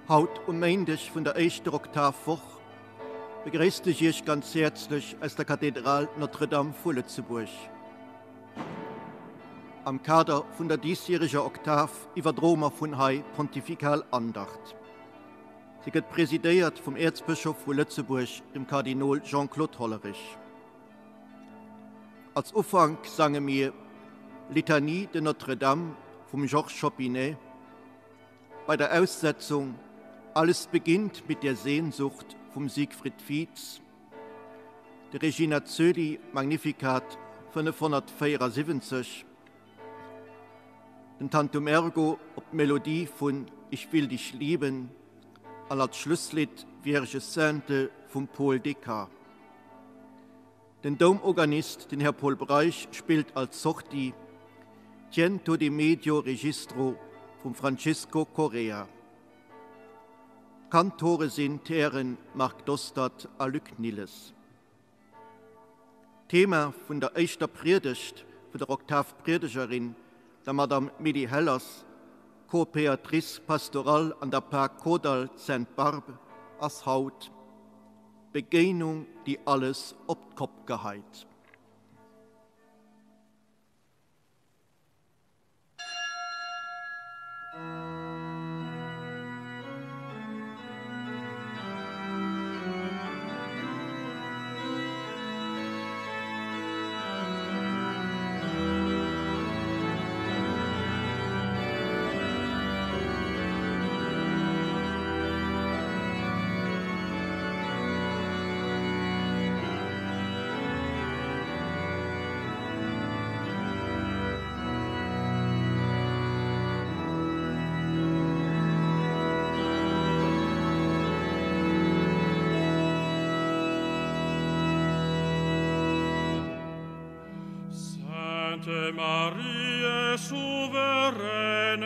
Haut um Méindeg vun der éischter Oktavwoch begréisst ech Iech ganz häerzlech aus der Kathedral Notre-Dame vu Lëtzebuerg. Am Kader vun der diesjähreger Oktav iwwerdroe mer vun hei d'pontifikal Andacht. Se gëtt presidéiert vum Äerzbëschof vu Lëtzebuerg, dem Kardinol Jean-Claude Hollerich. Als Ufank sange mir Litanie de Notre-Dame vum Georges Chopinet. Bei der Aussetzung Alles beginnt mit der Sehnsucht vum Siegfried Fietz, de Regina Coeli Magnificat 574, den Tantum Ergo op d'Melodie vun Ich will dich lieben an als Schlusslidd Vierge Sainte vum Paul Decamps. Den Doumorganist, den Här Paul Breisch, spillt als Sortie Tiento di medio registro vum Francisco Correa. D'Kantore sinn d'Hären Marc Dostert a Luc Nilles. D'Thema vun der éischter Priedegt vun der Oktavpriedegerin, der Madame Mady Hellers, Coopéatrice pastorale an der Par Kordall Sainte-Barbe, ass haut, D'Begéinung, déi alles op d'Kopp geheit. Sainte Marie souveraine,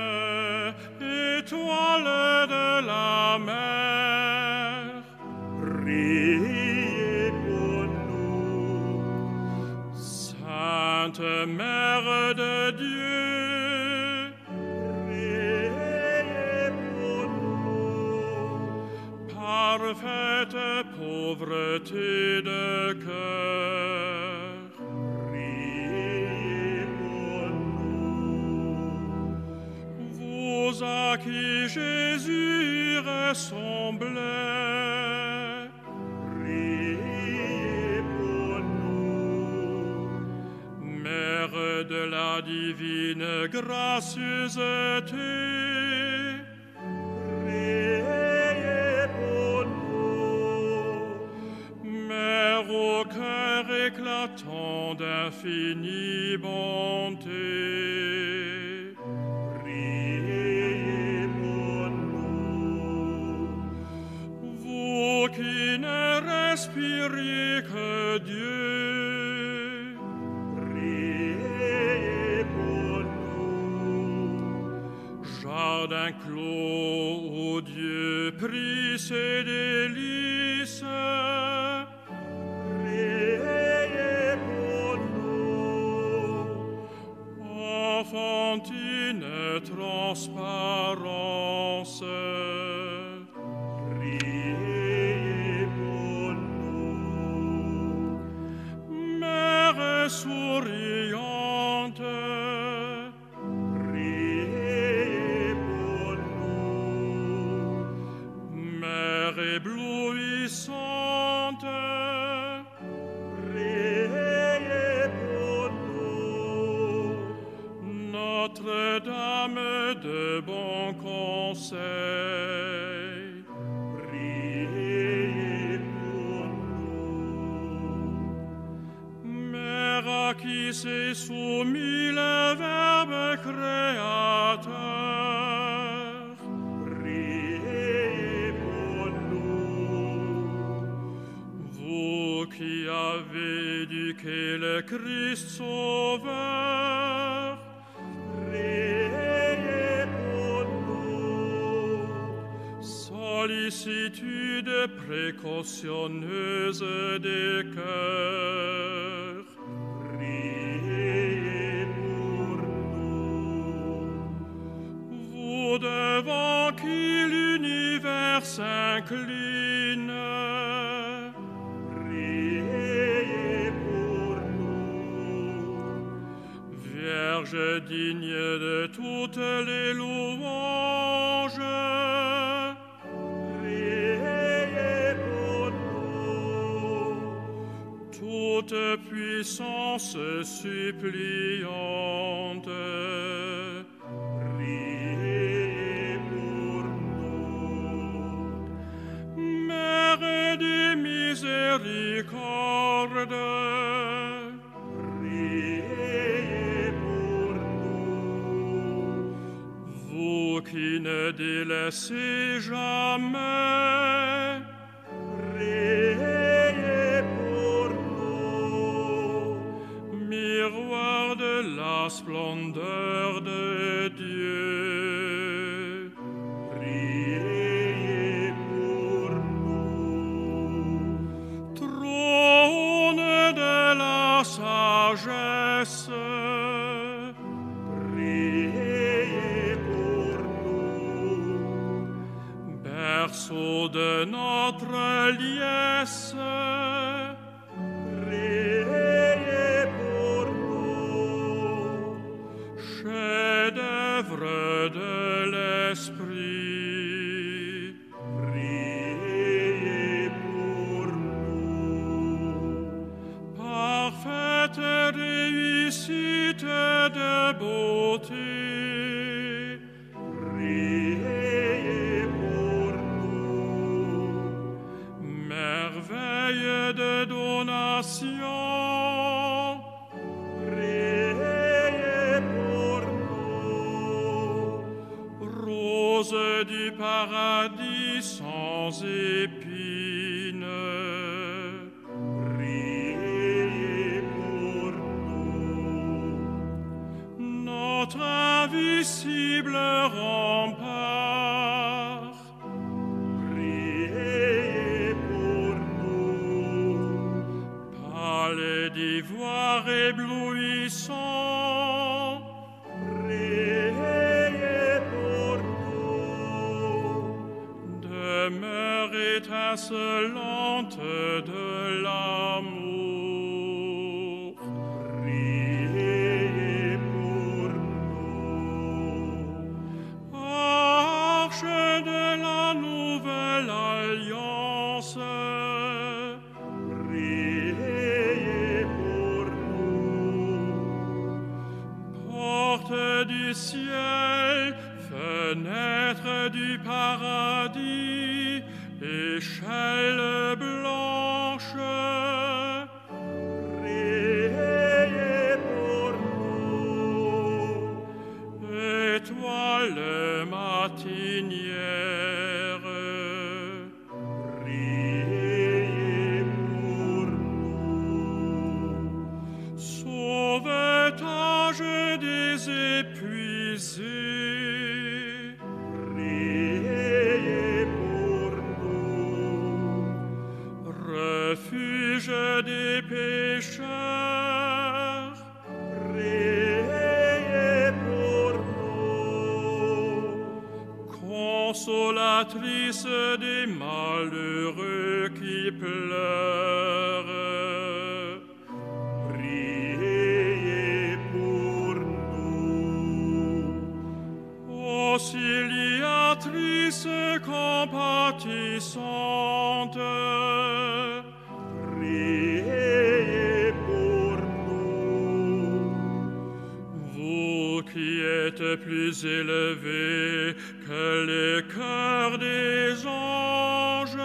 étoile de la mer, priez pour nous. Sainte Mère de Dieu, priez pour nous. Parfaite pauvreté de cœur, priez pour nous. Vous à qui Jésus ressemblait, priez pour nous. Mère de la divine gracieuseté, priez pour nous. Mère au cœur éclatant d'infinie bonté, priez pour nous. Vous qui ne respiriez que Dieu, priez pour nous. Jardin clos où Dieu prit ses délices, priez pour nous. Enfantine transparence, priez pour nous. Mère souriante, priez pour nous. Mère éblouissante, priez pour nous. Notre-Dame de bon conseil, priez pour nous. Mère à qui s'est soumis le Verbe créateur, priez pour nous. Vous qui avez éduqué le Christ sauveur, priez pour nous. Sollicitude précautionneuse des cœurs, priez pour nous. Vous devant qui l'univers s'incline. Priez pour nous. Vierge digne de toutes les louanges. Priez pour nous. Toute puissance suppliante. Priez pour nous. Mère de miséricorde. Priez pour nous. Vous qui ne délaissez jamais. Priez pour nous. Miroir de la splendeur de Dieu. Priez pour nous. Trône de la sagesse. Priez pour nous. Berceau de notre liesse. Priez pour nous. Chef-d'œuvre de l'esprit. Priez pour nous. Parfaite réussite de beauté. Priez pour nous. Merveille de donation. Priez pour nous. Rose du paradis sans épines. Priez pour nous. Notre invisible rempart. Priez pour nous. Palais d'ivoire éblouissant. Priez pour nous. Demeure étincelante de l'amour. Priez pour nous. Arche de la nouvelle alliance. Priez pour nous. Porte du ciel, fenêtre du paradis, échelle blanche. Priez pour nous. Étoile matinière. Priez pour nous. Sauvetage des épuisés. Priez pour nous. Refuge des pécheurs. Priez pour nous. Consolatrice des malheureux qui pleurent. Priez pour nous. Auxiliatrice compatissante. Priez pour nous. Vous qui êtes plus élevés que les chœurs des anges.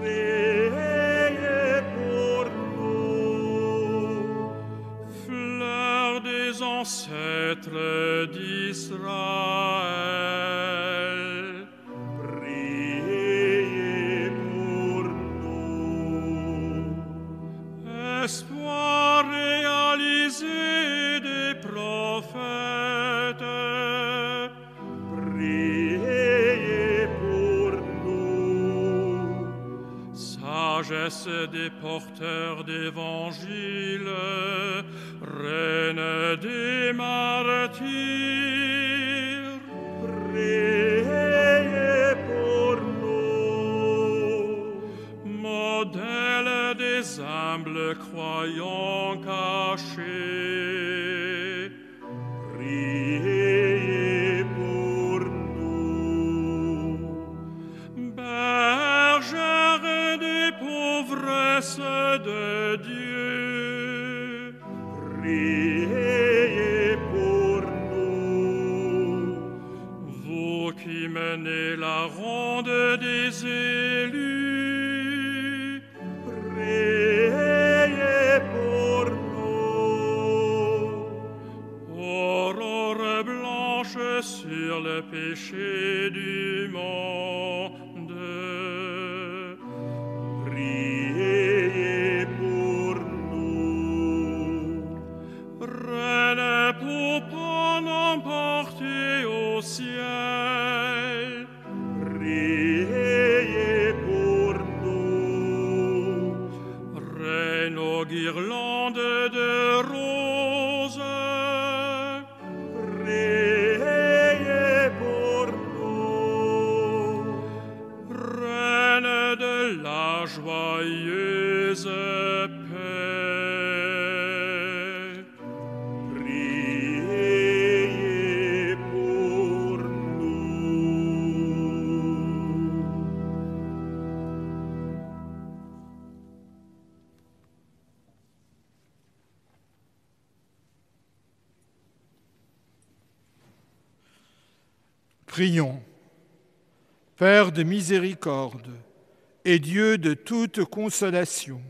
Priez pour nous. Fleur des ancêtres d'Israël. Priez pour nous. Espoir réalisé des prophètes. Priez pour nous. Sagesse des porteurs d'évangile, reine des martyrs. Priez pour Priez pour nous. Bergère des pauvresses de Dieu, Priez pour nous. Vous qui menez la ronde des élus, Priez pour nous. Aurore blanche sur le péché du monde, Priez pour nous. Reine pour pas l'emporter au ciel, Priez pour nous. Reine aux guirlandes de roses, Priez pour nous. Reine de la joyeuse paix, Priez pour nous. Prions. Père de miséricorde et Dieu de toute consolation,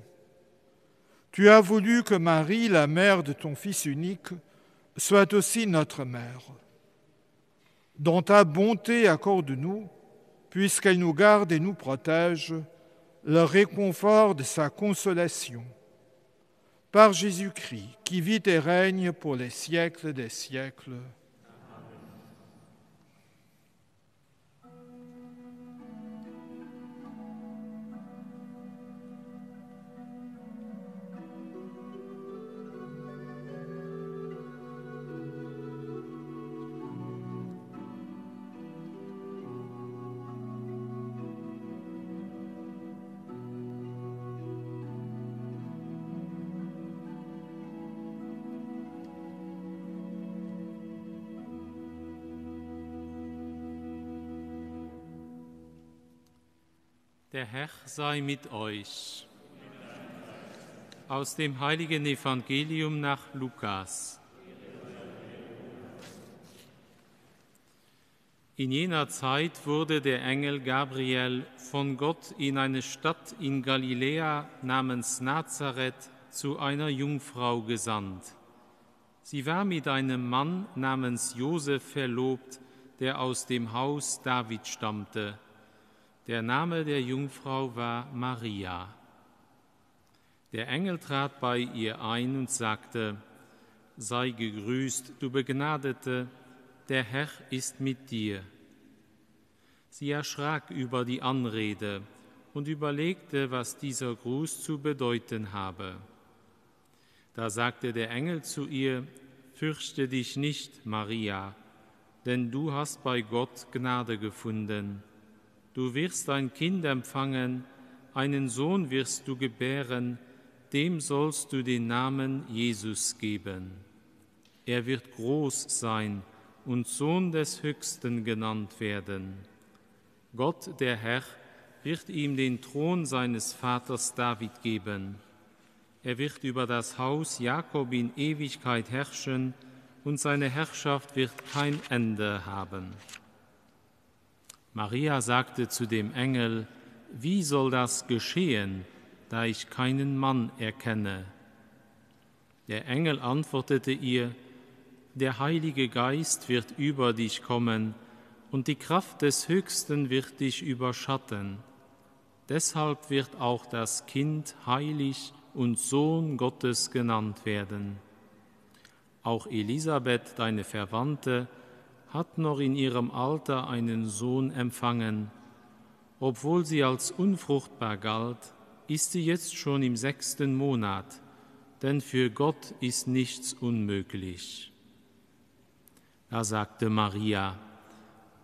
tu as voulu que Marie, la mère de ton Fils unique, soit aussi notre mère. Dans ta bonté, accorde-nous, puisqu'elle nous garde et nous protège, le réconfort de sa consolation. Par Jésus-Christ, qui vit et règne pour les siècles des siècles. Der Herr sei mit euch. Aus dem heiligen Evangelium nach Lukas. In jener Zeit wurde der Engel Gabriel von Gott in eine Stadt in Galiläa namens Nazareth zu einer Jungfrau gesandt. Sie war mit einem Mann namens Josef verlobt, der aus dem Haus David stammte. Der Name der Jungfrau war Maria. Der Engel trat bei ihr ein und sagte: Sei gegrüßt, du Begnadete, der Herr ist mit dir. Sie erschrak über die Anrede und überlegte, was dieser Gruß zu bedeuten habe. Da sagte der Engel zu ihr: Fürchte dich nicht, Maria, denn du hast bei Gott Gnade gefunden. Du wirst ein Kind empfangen, einen Sohn wirst du gebären, dem sollst du den Namen Jesus geben. Er wird groß sein und Sohn des Höchsten genannt werden. Gott, der Herr, wird ihm den Thron seines Vaters David geben. Er wird über das Haus Jakob in Ewigkeit herrschen, und seine Herrschaft wird kein Ende haben. Maria sagte zu dem Engel: Wie soll das geschehen, da ich keinen Mann erkenne? Der Engel antwortete ihr: Der Heilige Geist wird über dich kommen, und die Kraft des Höchsten wird dich überschatten. Deshalb wird auch das Kind heilig und Sohn Gottes genannt werden. Auch Elisabeth, deine Verwandte, hat noch in ihrem Alter einen Sohn empfangen. Obwohl sie als unfruchtbar galt, ist sie jetzt schon im sechsten Monat, denn für Gott ist nichts unmöglich. Da sagte Maria: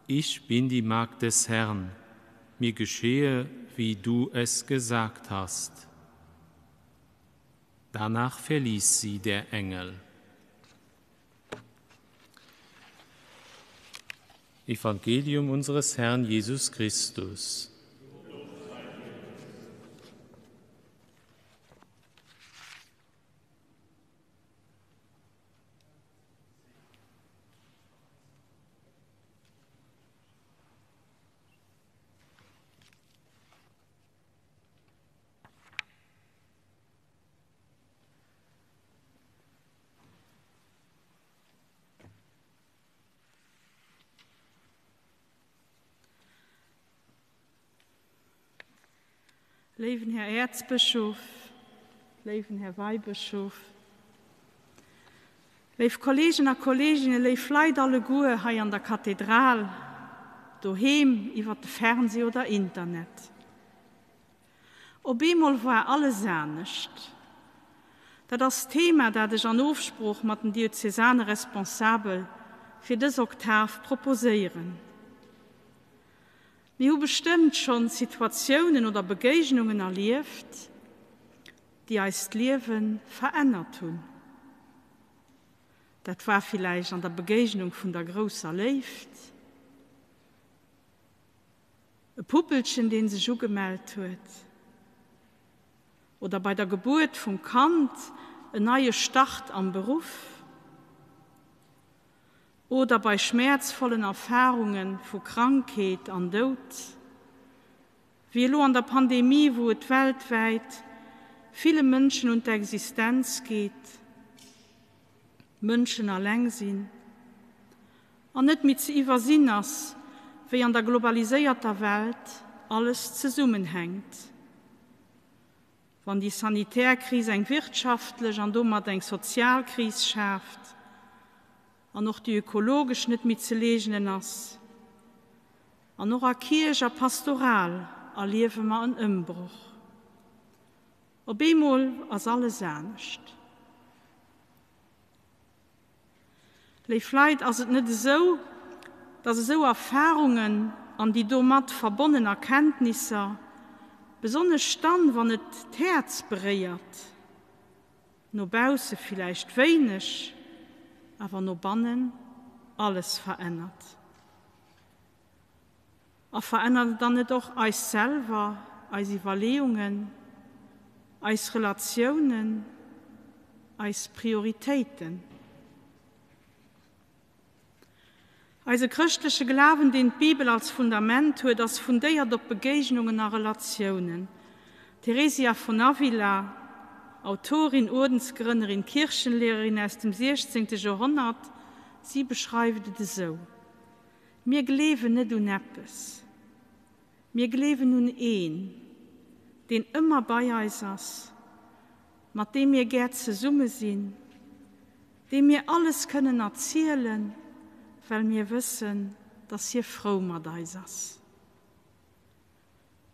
Ich bin die Magd des Herrn, mir geschehe, wie du es gesagt hast. Danach verließ sie der Engel. Evangelium unseres Herrn Jesus Christus. Léiwen Här Äerzbëschof, léiwen Här Weibëschof, léif Kolleegen a Kolleeginnen, léif Leit alleguer hei an der Kathedral, doheem, iwwer de Fernseh oder Internet. Op eemol war alles anescht. Dat ass d'Thema, dat ech an Ofsprooch mat den diözesane Responsabel fir dës Oktav proposéieren. Mir hu bestëmmt schonn Situatiounen oder Begéignungen erlieft, déi eist Liewe verännert hunn. Dat war villäicht an der Begéignung vun der grousser Léift, e Puppelchen, dee sech ugemellt huet, oder bei der Gebuert vum Kand en neie Start am Beruff, oder bei schmäerzvollen Erfarunge vu Krankheet an Doud, wéi elo an der Pandemie, wou et weltwäit ville Mënschen un d'Existenz geet, Mënschen alleng sinn an net méi ze iwwersinn ass, wéi an der globaliséierter Welt alles zesummenhänkt. Wann déi sanitär Kris eng wirtschaftlech an domat eng sozial Kris schaaft an och déi ökologesch net méi ze leegnen ass, an och a Kierch a Pastoral erliewe mer en Ëmbroch. Op eemol ass alles anescht. Léif Leit, ass et net esou, dass esou Erfahrungen an déi domat verbonnen Erkenntnisser, besonnesch dann, wann et d'Häerz beréiert, no bausse villäicht wéineg, awer no bannen alles verännert? A verännert et dann net och eis selwer, eis Iwwerleeungen, eis Relatiounen, eis Prioritéiten? Eise chrëschtleche Glawen, deen d'Bibel als Fundament huet, ass fundéiert op Begéignungen a Relatiounen. D'Theresia von Avila, Autorin, Uerdensgrënnerin, Kirchenlehrerin aus dem 16. Joerhonnert, si beschreift et esou, Mir gleewen net un eppes, mir gleewen un een, deen ëmmer bei eis ass, mat deem mir gär zesumme sinn, deem mir alles kënnen erzielen, well mir wëssen, dass hie frou mat eis ass.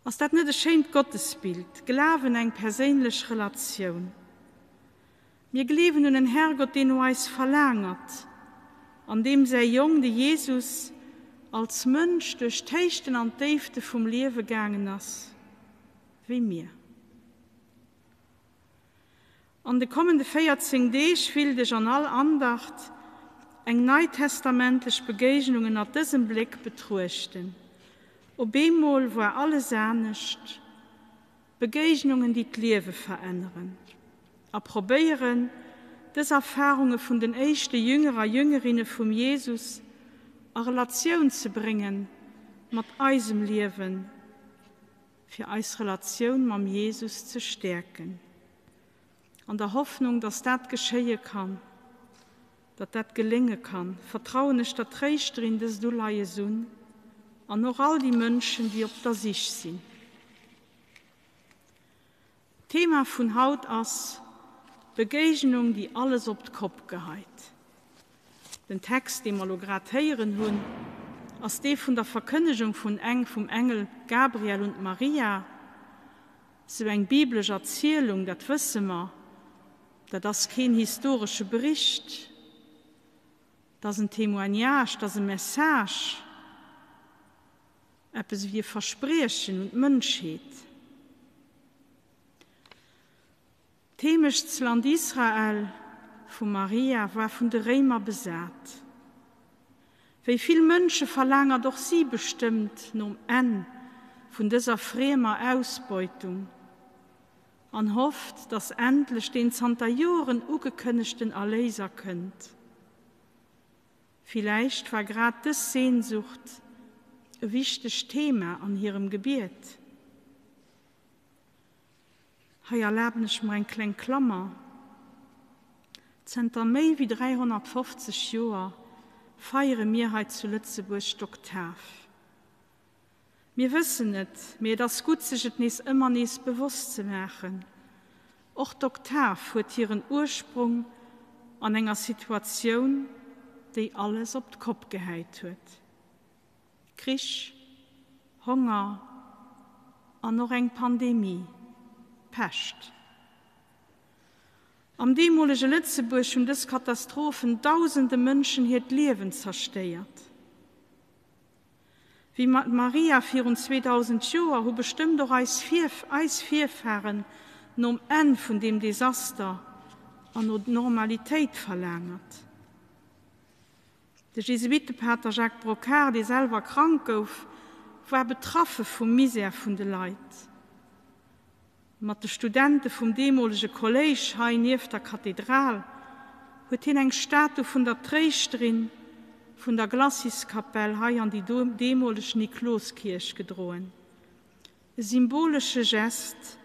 Ass dat net e schéint Gottesbild? Glawen, eng perséinlech Relatioun. Mir gleewen un en Herrgott, deen no eis verlaangert, an deem säi Jong, de Jesus, als Mënsch duerch d'Héichten an d'Déifte vum Liewe gaangen ass, wéi mir. An de kommende 14 Deeg willt ech an all Andacht eng neitestamentlech Begéignung ënnert dësem Bléck betruechten. Op eemol war alles anescht, Begéignungen, déi d'Liewe veränneren. A probéieren, dës Erfarunge vun den éischte Jünger a Jüngerinne vum Jesus a Relatioun ze bréngen mat eisem Liewen, fir eis Relatioun mam Jesus ze stäerken, an der Hoffnung, dass dat geschéie kann, datt dat gelénge kann, vertrauen ech der Tréischterin dëst Uleies un an och all déi Mënschen, déi op der Sich sinn. D'Thema vun haut ass, Begéignung, déi alles op d'Kopp geheit. Den Text, dee mer elo grad héieren hunn, ass dee vun der Verkënnegung vun Eng vum Engel Gabriel un d'Maria. Sou eng biblesch Erzielung, dat wësse mer, dat ass keen historesche Bericht, dat ass en Témoignage, dat ass e Message, eppes ewéi e Verspriechen un d'Mënschheet. D'Heemechtsland Israel vum Maria war vun de Réimer besat. Wéi vill Mënsche verlaangert och si bestëmmt nom Enn vun dëser friemer Ausbeutung an hofft, dass endlech deen zanter Joren ugekënnegten Erléiser kënnt. Villäicht war grad dës Sehnsucht e wichtegt Thema an hirem Gebiet. Hei erlaben ech mer eng kleng Klammer, Zënter méi wéi 350 Joer feiere mir hei zu Lëtzebuerg d'Oktav. Mir wëssen et, mee et ass gutt sech et nees ëmmer nees bewosst ze maachen, Och d'Oktav huet hiren Ursprong an enger Situatioun, déi alles op d'Kopp gehäit huet. Krich, Honger an och eng Pandemie, Pescht. Am deemolege Lëtzebuerg hunn dës Katastrophen dausende Mënschen hiert Liewen zerstéiert. Wéi d'Maria virun 2000 Joer hu bestëmmt och eis eis Virfaren nom Enn vun deem Desaster an no Normalitéit verlaangert. De Jesuittepater Jacques Brocquart, dee selwer krank gouf, war betraffe vum Misär vun de Leit. Mat de Studente vum deemolege Kolléisch hei nieft der Kathedral huet hien eng Statu vun der Tréischterin vun der Glaciskapell hei an déi deemoleg Nikloskierch gedroen. E symbolesche Gest,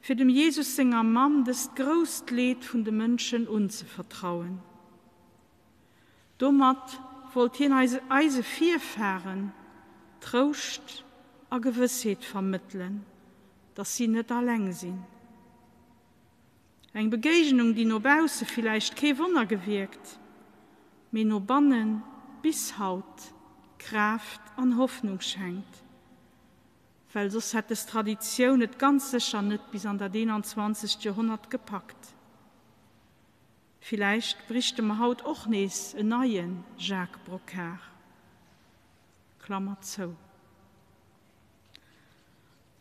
fir dem Jesus senger Mamm dëst grousst Leed vun de Mënschen unzevertrauen. Domat wollt hien eise eise Virfaren Trouscht a Gewëssheet vermëttelen, dass si net alleng sinn. Eng Begéignung, déi no bausse villäicht kee Wonner gewierkt, mee no banne bis haut Kraaft an Hoffnung schenkt, well soss hätt des Traditioun et ganz sécher net bis an dat 21. Joerhonnert gepackt. Villäicht brichte mer haut och nees en neie Jacques Brocquart. Klammer zou.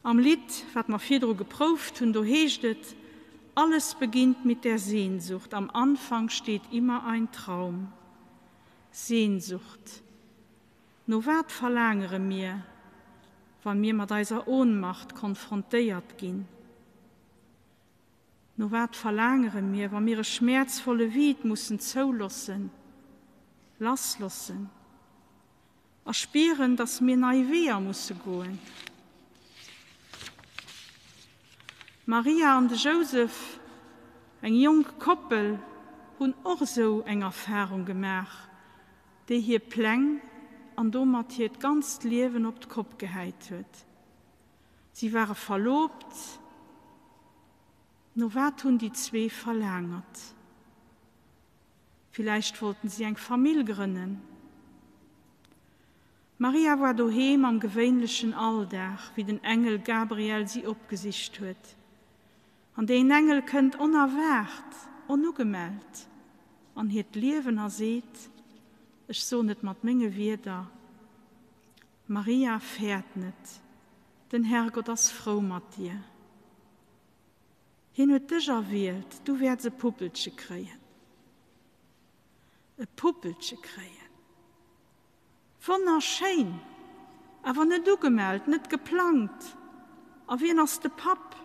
Am Lidd, wat mer virdru geprouft hunn, do heescht et, Alles beginnt mit der Sehnsucht, am Anfang steht immer ein Traum. Sehnsucht. No wat verlaangere mir, wa mir mat eiser Ohnmacht konfrontéiert ginn? No wat verlaangere mir, wa mir e schmäerzvolle Vide mussen zoulossen, lasslossen a spieren, dass mir nei Weeër musse goen? D'Maria an de Jousef, eng jonk Koppel, hunn och esou eng Erfarung gemaach, déi hir Pläng an domat hiert ganzt Liewen op d'Kopp gehäit huet. Si ware verloobt. No wat hunn déi zwee verlaangert? Villäicht wollten si eng Famill grënnen. D'Maria war doheem am gewéinlechen Alldag, wéi den Engel Gabriel si opgesicht huet. An deen Engel kënnt onerwaart, onugemellt an hiert Liewen a seet, Ech soen et mat menge Wierder, Maria, fäert net, den Herrgott ass frou mat dir. Hien huet dech erwielt, du wäerts e Puppelche kréien. E Puppelche kréien! Wonnerschéin! Awer net ugemellt, net geplangt. A wien ass de Papp?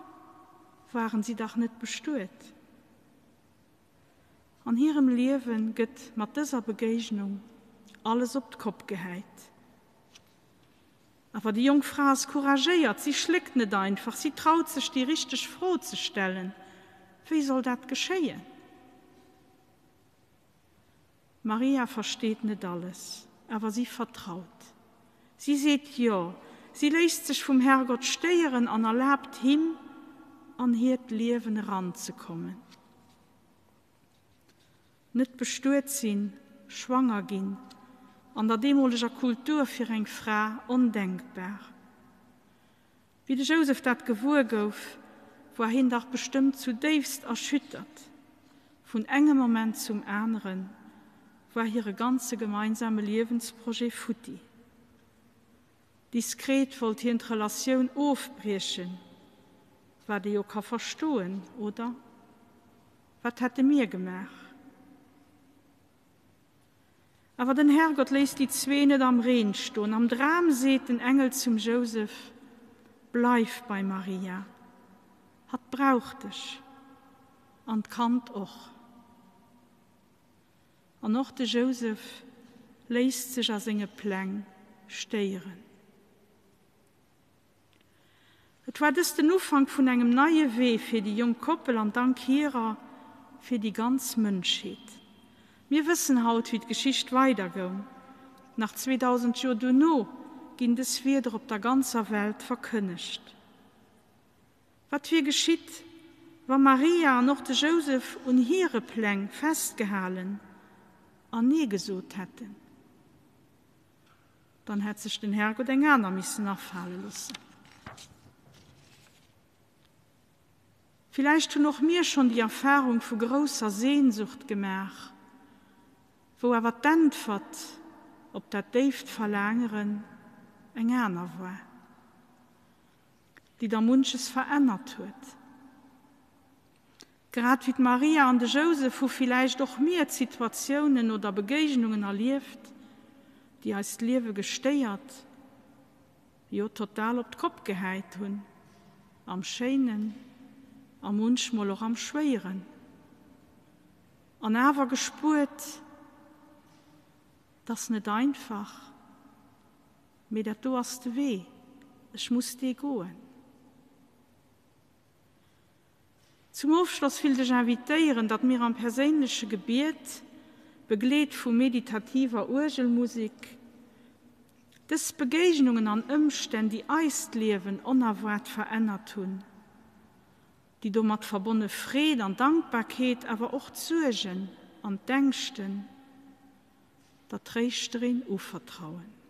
Waren si dach net bestuet? An hirem Liewe gëtt mat dëser Begéignung alles op d'Kopp gehäit. Awer déi jonk Fra ass couragéiert, si schléckt net einfach, si traut sech déi richteg Fro ze stellen, Wéi soll dat geschéien? D'Maria versteet net alles, awer si vertraut. Si seet Jo, si léisst sech vum Herrgott stéieren an erlaabt him, an hiert Liewen eranzekommen. Net bestuet sinn, schwanger ginn, an der deemoleger Kultur fir eng Fra ondenkbar. Wéi de Jousef dat gewuer gouf, war hien dach bestëmmt zudéifst erschüttert. Vun engem Moment zum anere war hire ganze gemeinsame Liewensprojet futti. Diskret wollt hien d'Relatioun ofbriechen, wat ee jo ka verstoen, oder? Wat hätte mir gemaach? Awer den Herrgott léisst déi zwee net am Reen stoen. Am Dram seet den Engel zum Jousef, Bleif bei Maria, hatt brauch dech an d'Kand och. An och de Jousef léisst sech a senge Pläng stéieren. Et war dëst den Ufank vun engem neie Wee fir déi jonk Koppel an dank hirer fir déi ganz Mënschheet. Mir wëssen haut, wéi d'Geschicht weidergoung. Nach 2000 Joer duerno ginn dës Wierder op der ganzer Welt verkënnegt. Wat wier geschitt, wa Maria an och de Jousef un hire Pläng festgehalen an Nee gesot hätten? Dann hätt sech den Herrgott eng aner missen afale loossen. Villäicht hunn och mir schonn déi Erfarung vu grousser Sehnsucht gemaach, wou awer d'Äntwert op dat déift Verlaangeren eng aner war, déi da munches verännert huet. Grad wéi d'Maria an de Jousef hu villäicht och mir Situatiounen oder Begéignungen erlieft, déi eist Liewe gestéiert, jo total op d'Kopp gehäit hunn, am Schéinen a munchmol och am Schwéieren, an awer gespuert, 't ass net einfach, mee dat do ass de Wee, ech muss dee goen. Zum Ofschloss willt ech invitéieren, datt mir am perséinleche Gebiet, begleet vu meditativer Uergelmusik, dës Begéignungen an Ëmstänn, déi eist Liewen onerwaart verännert hunn, déi domat verbonne Freed an Dankbarkeet, awer och d'Suergen an d'Ängschten, der Tréischterin uvertrauen.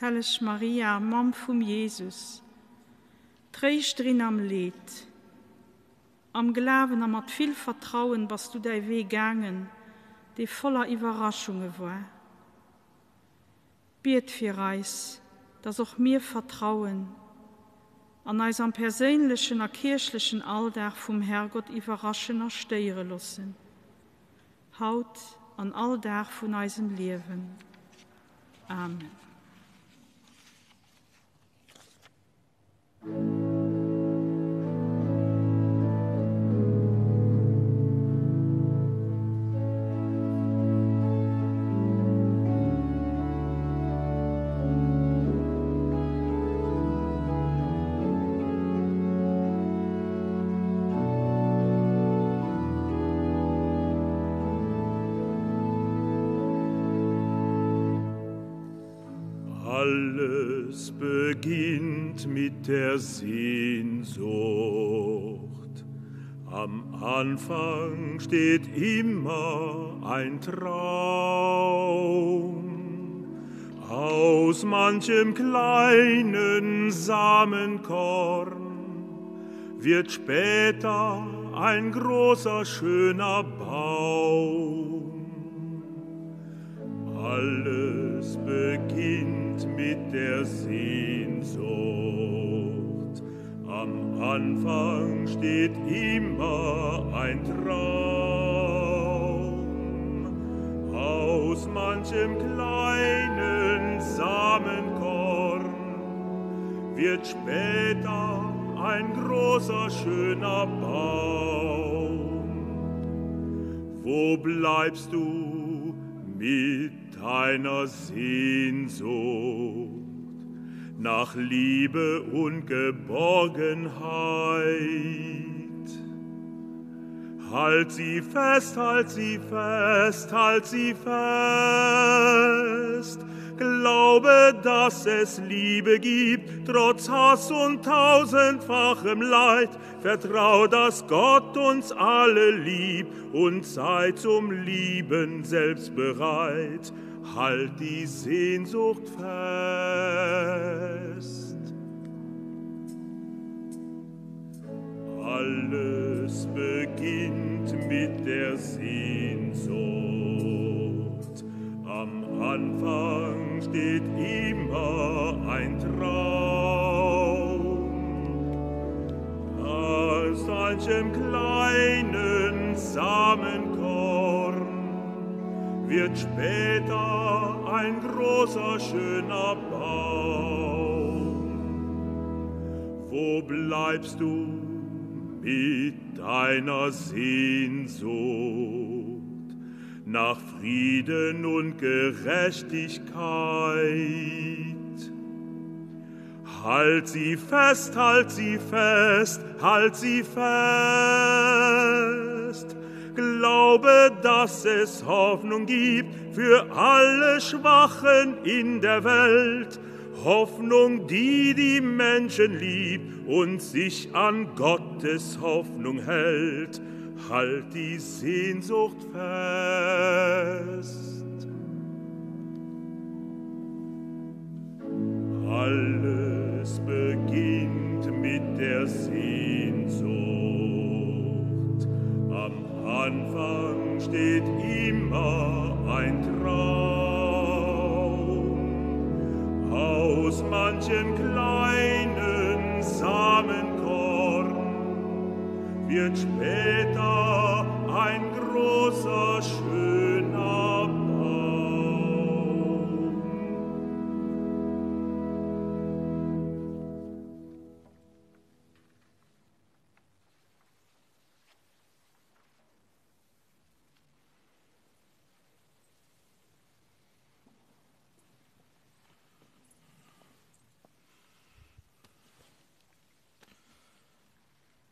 Helleg Maria, Mamm vum Jesus, Tréischterin am Leed, am Glawen a mat vill Vertrauen bass du däi Wee gaangen, dee voller Iwwerraschunge war. Biet fir eis, dass och mir vertrauen an eis am perséinlechen a kierchlechen Alldag vum Herrgott iwwerraschen a stéiere loossen, haut an all Dag vun eisem Liewen. Amen. Alles beginnt mit der Sehnsucht. Am Anfang steht immer ein Traum. Aus manchem kleinen Samenkorn wird später ein großer schöner Baum. Alles beginnt mit der Sehnsucht. Am Anfang steht immer ein Traum. Aus manchem kleinen Samenkorn wird später ein großer schöner Baum. Wo bleibst du mit deiner Sehnsucht nach Liebe und Geborgenheit? Halt sie fest, halt sie fest, halt sie fest. Glaube, dass es Liebe gibt, trotz Hass und tausendfachem Leid. Vertrau, dass Gott uns alle liebt und sei zum Lieben selbst bereit. Halt die Sehnsucht fest. Alles beginnt mit der Sehnsucht. Am Anfang steht immer ein Traum. Aus manchem kleinen Samenkorn wird später ein großer schöner Baum. Wo bleibst du mit deiner Sehnsucht nach Frieden und Gerechtigkeit? Halt sie fest, halt sie fest, halt sie fest. Glaube, dass es Hoffnung gibt für alle Schwachen in der Welt. Hoffnung, die die Menschen liebt und sich an Gottes Hoffnung hält. Halt die Sehnsucht fest. Alles beginnt mit der Sehnsucht. Am Anfang steht immer ein Traum. Aus manchem kleinen Samenkorn wird später ein großer schöner Baum.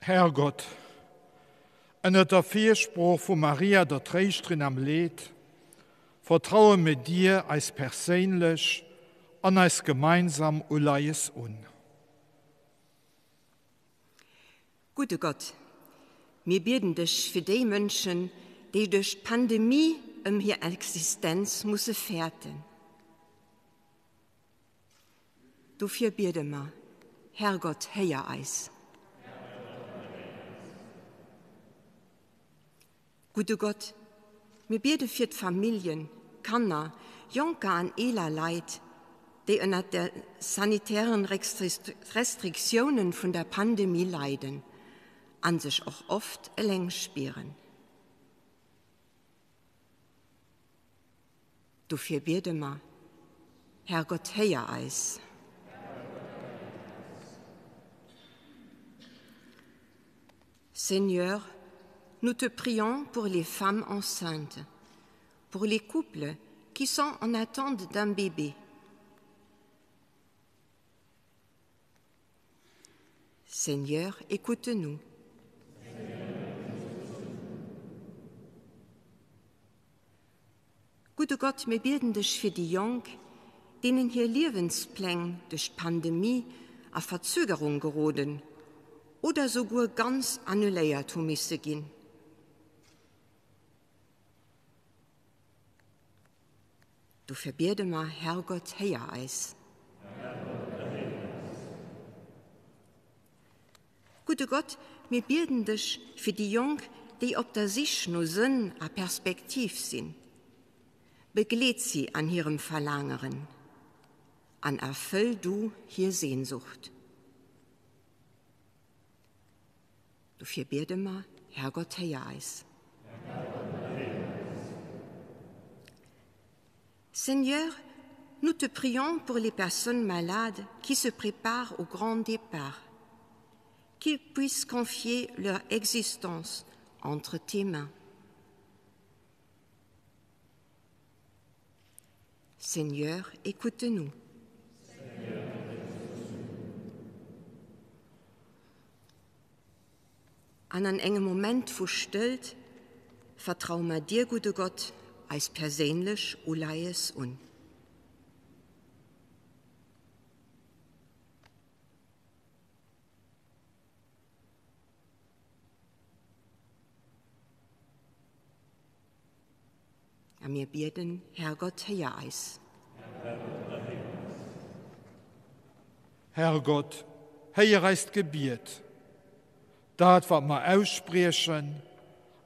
Herrgott, ënner der Firsprooch vu Maria der Tréischterin am Leed, vertraue mir dir eis perséinlech an eis gemeinsam Uleies un. Gudde Gott, mir bieden dech fir déi Mënschen, déi duerch d'Pandemie ëm hir Existenz musse fäerten. Dofir biede mer, Herrgott, héier eis. Gudde Gott, mir biede fir d'Familljen, Kanner, jonker an eeler Leit, déi ënnert der sanitären Restriktiounen vun der Pandemie leiden an sech och oft eleng spieren. Dofir biede mer, Herrgott, héier eis. Seigneur, nous te prions pour les femmes enceintes, pour les couples qui sont en attente d'un bébé. Seigneur, écoute-nous. Gudde Gott, mir bieden dech fir déi Jonk, deenen hir Liewenspläng duerch d'Pandemie a Verzögerung geroden oder souguer ganz annuléiert hu misse ginn. Dofir biede mer, Herrgott, héier eis. Gudde Gott, mir bieden dech fir déi Jonk, déi op der Sich no Sënn a Perspektiv sinn. Begleet si an hirem Verlaangeren an erfëll du hir Sehnsucht. Dofir biede mer, Herrgott, héier eis. Seigneur, nous te prions pour les personnes malades qui se préparent au grand départ, qu'ils puissent confier leur existence entre tes mains. Seigneur, écoute-nous. An an engem Moment vu Stëllt vertraue mer dir, gudde Gott, eis perséinlech Uleies un. A mir bieden, Herrgott, héier eis. Herrgott, héier eist Gebiet, dat, wat mer ausspriechen,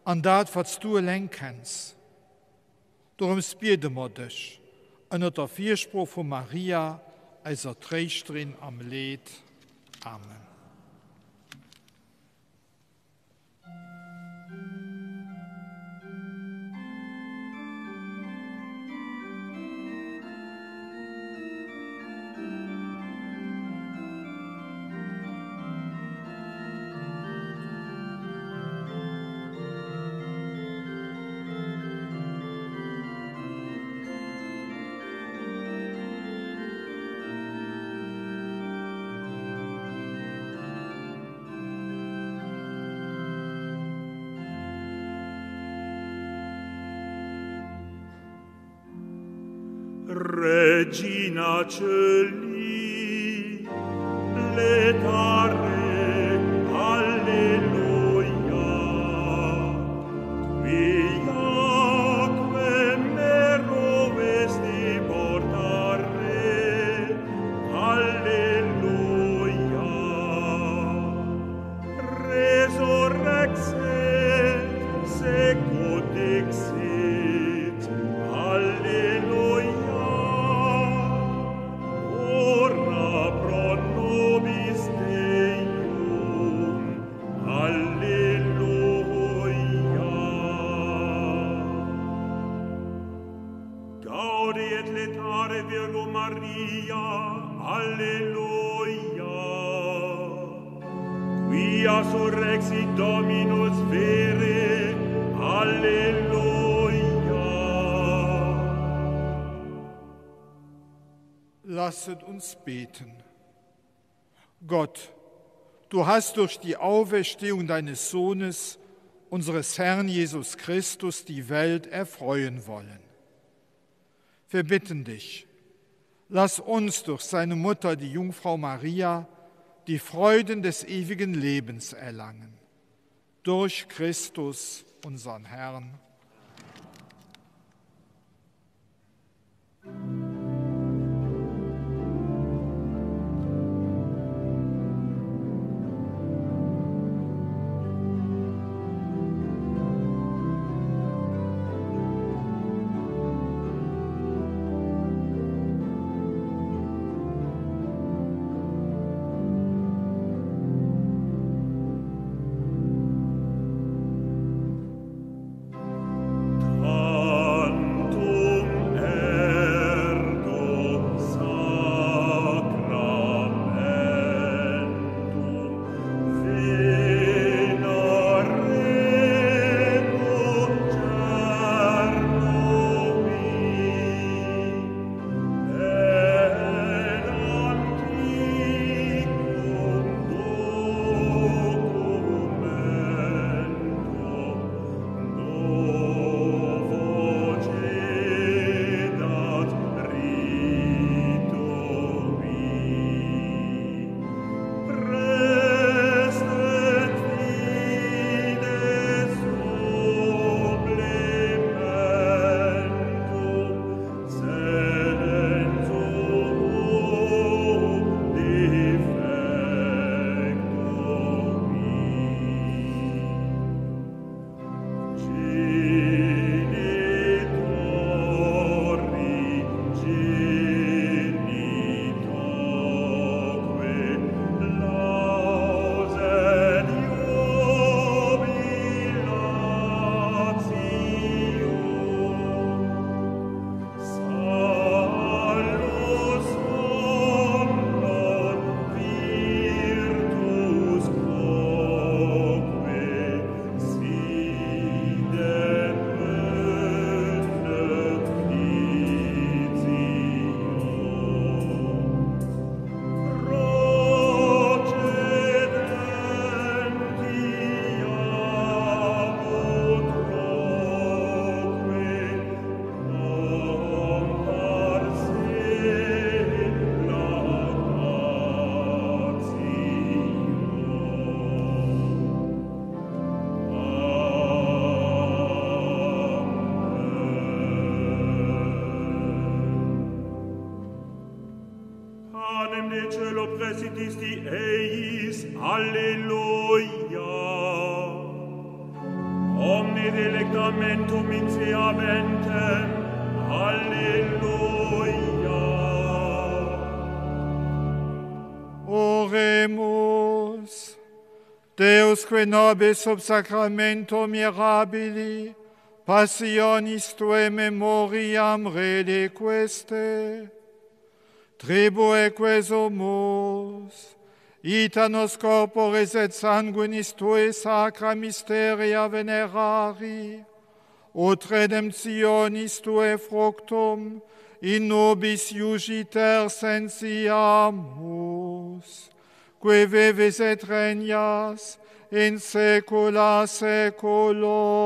an dat, wat s du eleng kenns. Dorëms biede mer dech, ënnert der Firsprooch vu Maria, eiser Tréischterin am Leed. Amen. Regina Celi, letare, alleluia, quia que mero vesti portare, alleluia. Resurrexit, secut dixit, alleluia. Ora pro nobis Deum, alleluia. Gaudi et letare Virgo Maria, alleluia. Quia surrexit Dominus vere, alleluia. Lasset uns beten. Gott, du hast durch die Auferstehung deines Sohnes, unseres Herrn Jesus Christus, die Welt erfreuen wollen. Wir bitten dich, lass uns durch seine Mutter, die Jungfrau Maria, die Freuden des ewigen Lebens erlangen. Durch Christus, unseren Herrn. Intercessisti eis. Alleluia. Omne delectamentum in se habentem. Alleluia. Oremus. Deus que nobis sub sacramento mirabili, passionis tuae memoriam reliqueste, tribueque sumus, ita nos corporis et sanguinis tui sacra mysteria venerari, ut redemptionis tuae fructum in nobis iugiter sensiamus, qui vivis et regnas in saecula saeculorum.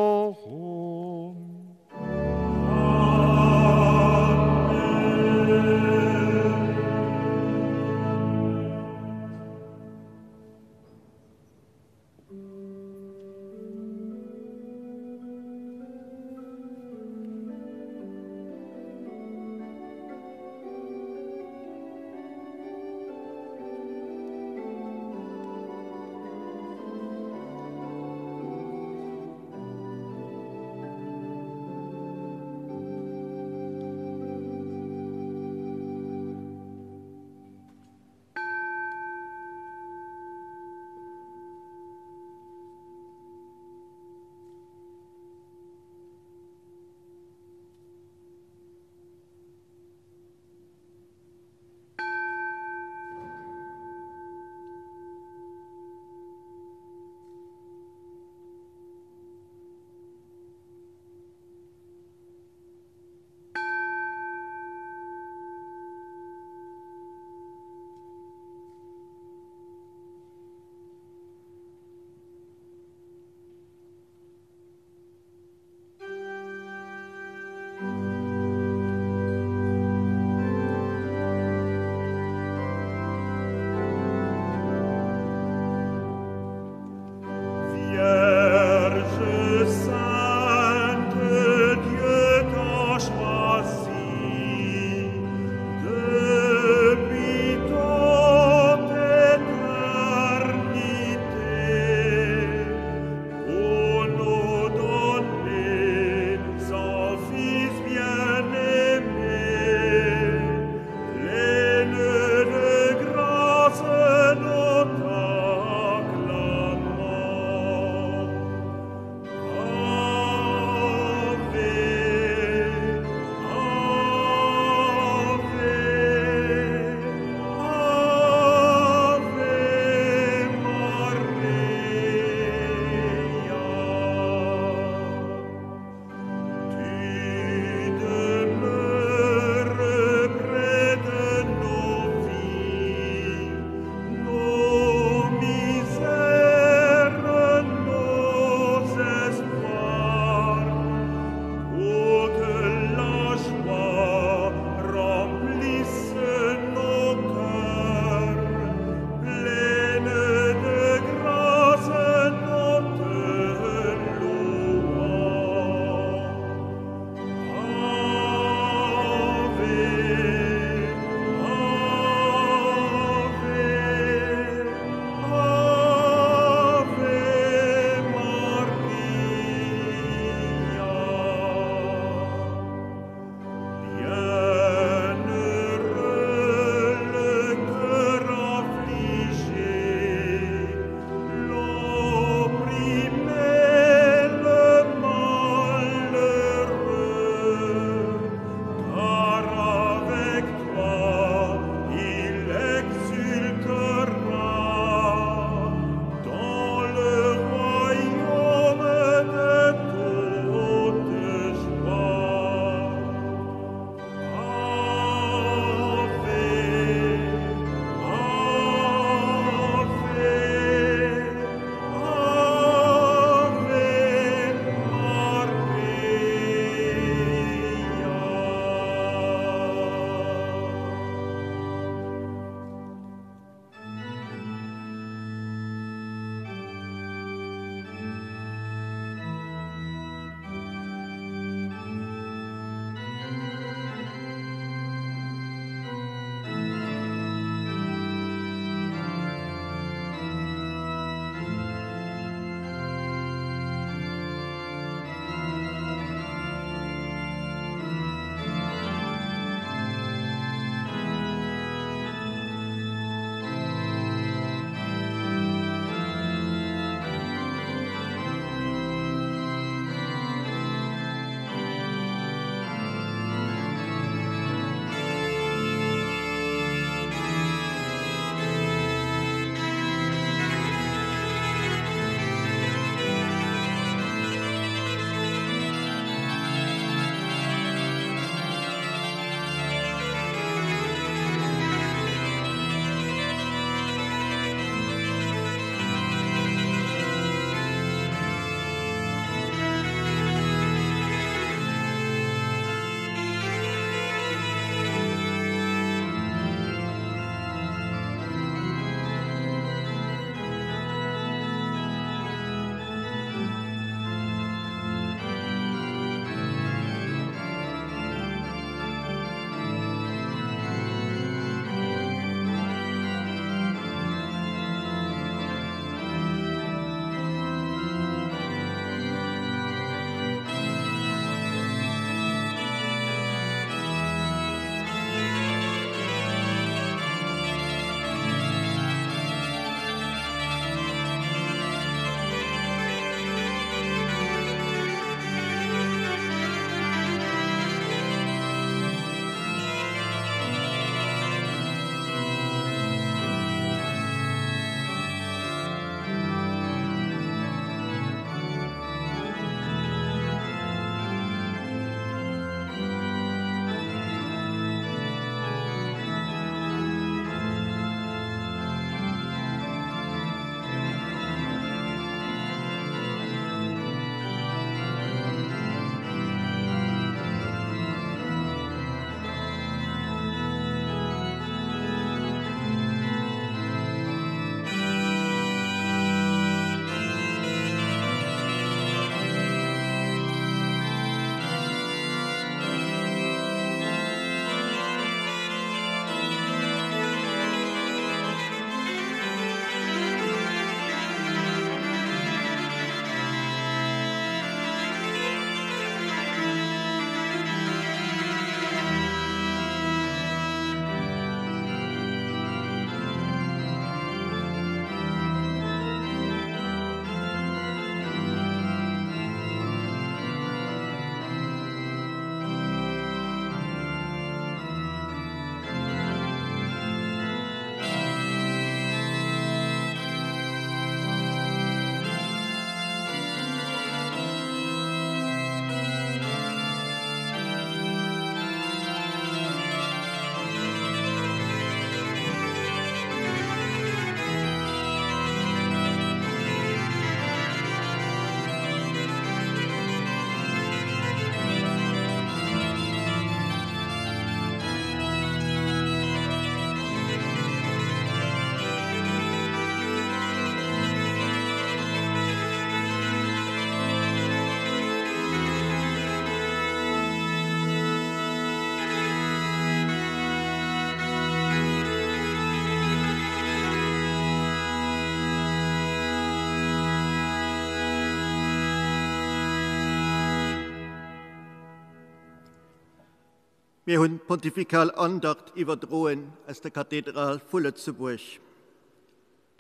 Mir hunn d'Pontifikal Andacht iwwerdroen aus der Kathedral vu Lëtzebuerg.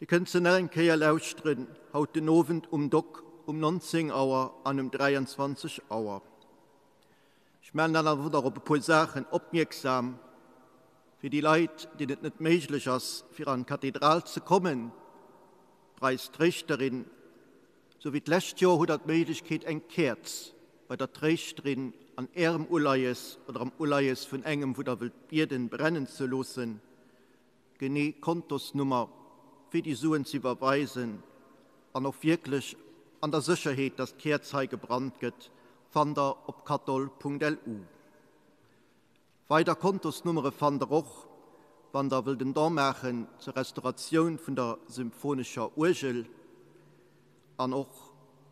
Dir kënnt se nach eng Kéier lauschteren haut den Owend um Dock um 19 Auer an um 23 Auer. Ech maachen dann awer nach op e puer Saachen opmierksam, fir déi Leit, deenen et net méiglech ass, fir an d'Kathedral ze kommen, D'Preistréichterin, sou wéi d'lescht Joer, hutt der d'Méiglechkeet eng Käerz bei der Tréischterin an Ärem Uleies oder am Uleies vun engem, wou der wëllt bieden, brennen ze loossen. Genee Kontosnummer fir déi Suen ze iwwerweisen an och wierklech an der Sécherheet, dass d'Käerz hei gebrannt gëtt, fannt der op kathol.lu. Weider Kontosnummere fannt der och, wann der wëllt en Don maachen zur Restauratioun vun der symphonescher Uergel an och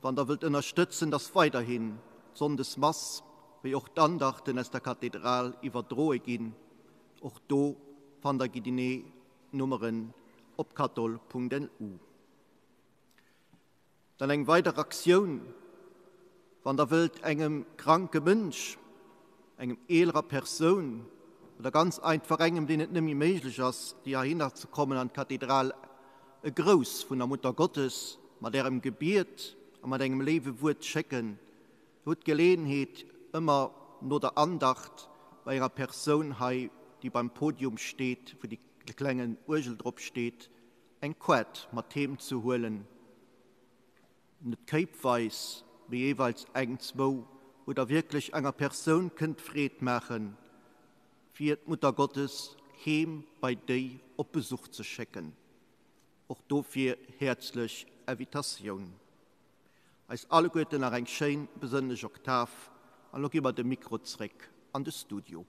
wann der wëllt ënnerstëtzen, dass weiderhin d'Sonndesmass wéi och d'Andachten aus der Kathedral iwwerdroe ginn. Och do fannt der genee Nummeren op kathol.lu. Dann eng weider Aktioun, Wann der wëllt engem kranke Mënsch, engem eelerer Persoun oder ganz einfach engem, deen et net méi méiglech ass, déi heihinner ze kommen an d'Kathedral, e Grouss vun der Mutter Gottes mat ärem Gebiet a mat engem léiwe Wuert schécken, hutt d'Geleeënheet ëmmer no der Andacht bei enger Persoun hei, déi beim Podium steet, wou déi klengen Uergel drop steet, eng Koart mat heem ze huelen, net kéipweis, mee jeeweils eng, zwou, wou Der wierklech enger Persoun kënnt Freed maachen, fir d'Muttergottes heem bei déi op Besuch ze schécken. Och dofir häerzlech Invitatioun. Eis alleguerten nach eng schéin besënnlech Oktav an lo gi mer de Mikro zréck an de Studio.